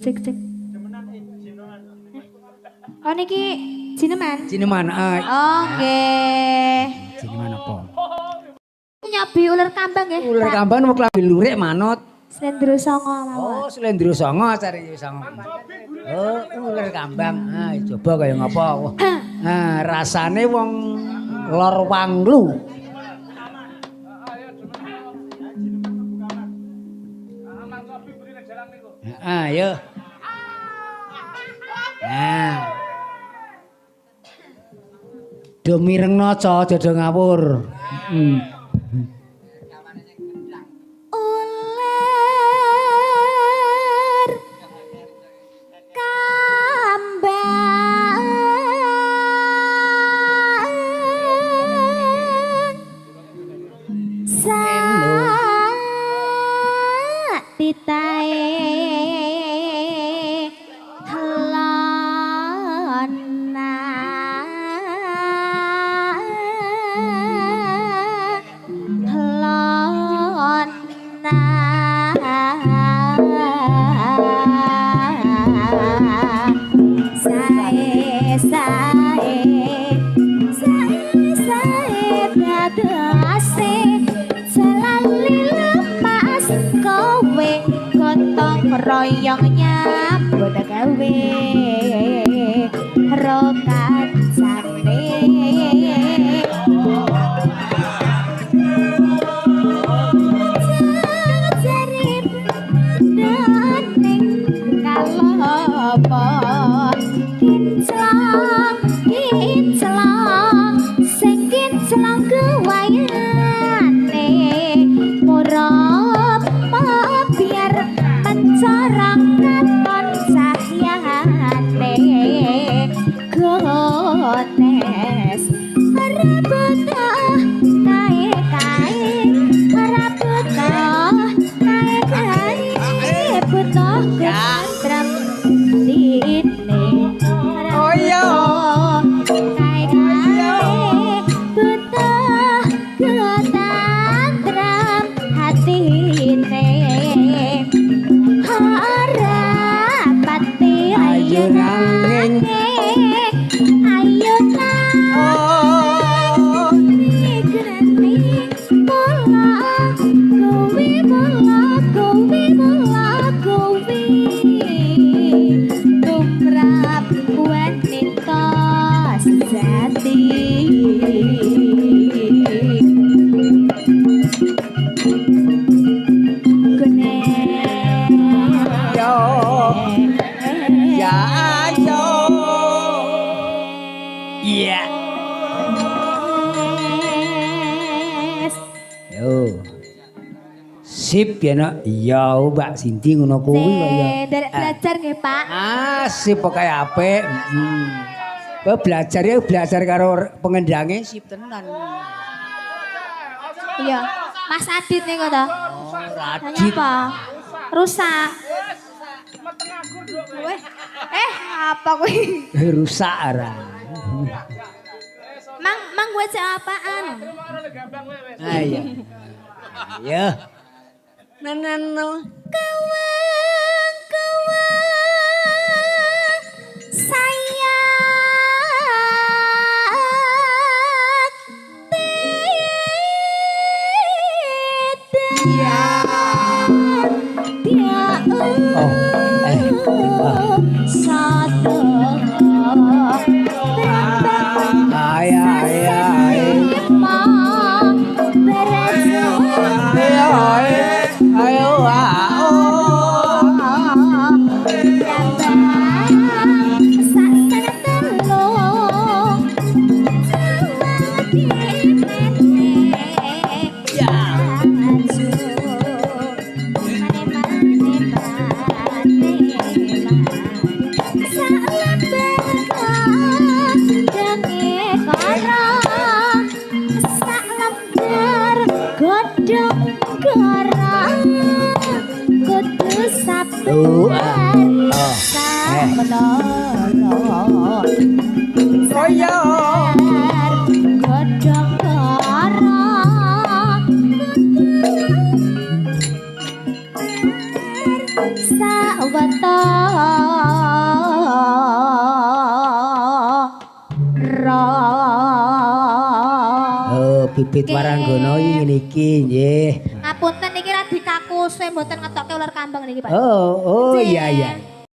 Cek cek. Oh niki jineman. Jineman. Oke. Jineman apa? Nyobi ular kambang nggih. Ular kambang mau klambi lurik manut. Slendro Songo mawon. Oh, Slendro Songo cari Songo. Oh, ular kambang. Ah, coba kaya ngapa. Ah, rasane wong Lor Wanglu. Ah, ayo. Nah. Do mirengno aja aja ngawur. Heeh. Ular kambang sak titae royong nyambut gawe ro kancane jare ning kalopo kinclong kinclong sing kinclong kewayane murop biar mencorong katon cahyane gotes ora butuh kae kae ora butuh kae kae butuh ketrem dine oh iya kae kae butuh ketentrem hatine ayo nanging ayo nanging mula kowe mula kowe mula kowe tumrap wanita sejati. Sip ya nak. Iya Mbak Sinti ngono kuwi kok ya. Nderek belajar nggih Pak. Ah sip pokoke apik. Heeh. Belajar ya belajar karo pengendange sip tenan. Iya, Mas Adit niku to. Oh, Radit. Apa? Rusak. Eh, apa kuwi? Rusak ora. Mang, mang gue cek apaan? Ah iya. Iya. Nanano kawang kawang sayang tidak satu ayo Sa Sawetara. Oh, bibit waranggono iki ngene iki nggih. Ngapunten, niki radi kakuse, mboten ngetokke uler kambang niki, Pak. Oh, oh Nggih. iya iya.